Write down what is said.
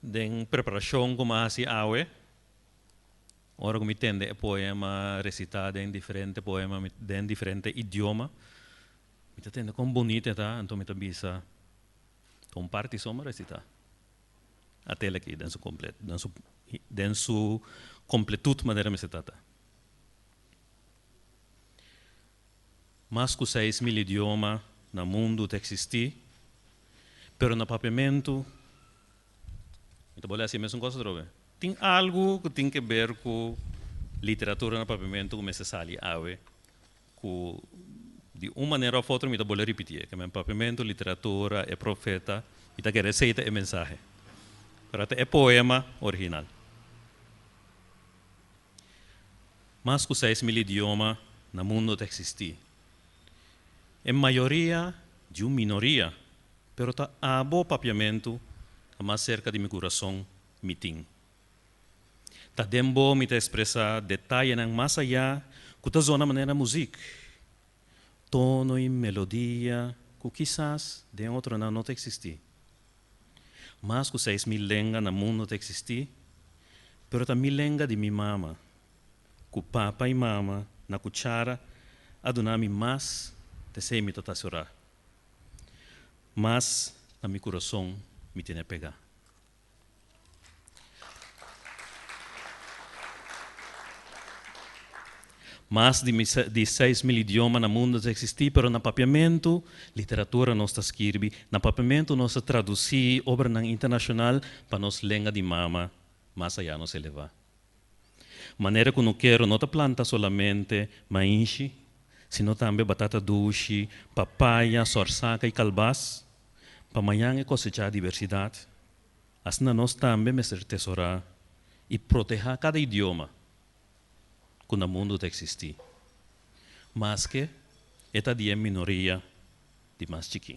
Den preparashon ku mi a hasi awe, ora ku mi tende e poema resitá den diferente poema den diferente idioma, mi ta tende kon bunita e ta, anto mi ta bisa, Ta un parti so mi a resitá. Atel aki den su komplet, den su den su kompletut manera mester ta ta. Mas ku 6000 idioma na mundu ta eksistí, pero na papiamentu, mi ta bolbe hasi e mesun kos atrobe. Tin algu ku tin ke ber ku literatura na papiamentu ku mester sali awe, ku di un manera òf otro mi ta bolbe ripitié, ke men papiamentu, literatura, e profeta, mi ta kere esei ta e mensahe. Pero ta e poema original. Mas ku 6000 idioma na mundo ta eksistí. E mayoria di un minoria, pero ta abo papiamentu ta mas serka di mi kurason mi tin. Ta den bo mi ta ekspresá detayenan mas ayá ku ta zona manera muzik, tono i melodia ku kisas den otronan no ta eksistí. Mas ku 6000 lenga na mundu ta eksistí, pero ta mi lenga di mi mama, ku papa i mama na kuchara a duna mi mas t'esei mi ta tasorá. Mas na mi kurason mi tene pegá. Mas di di 6000 idioma na mundu ta eksistí, pero na papiamentu literatura nos ta skirbi, na papiamentu nos ta tradusí obranan internashonal pa nos lenga di mama mas ayá nos elevá. Manera ku nukero no ta planta solamente mainshi, sino tambe batata dushi, papaya, sòrsaka i kalbas, pa mañan e kosechá dibersidat. Asina nos tambe mester tesorá i protehá kada idioma ku na mundu ta eksistí, maske e ta di e minoria di mas chikí.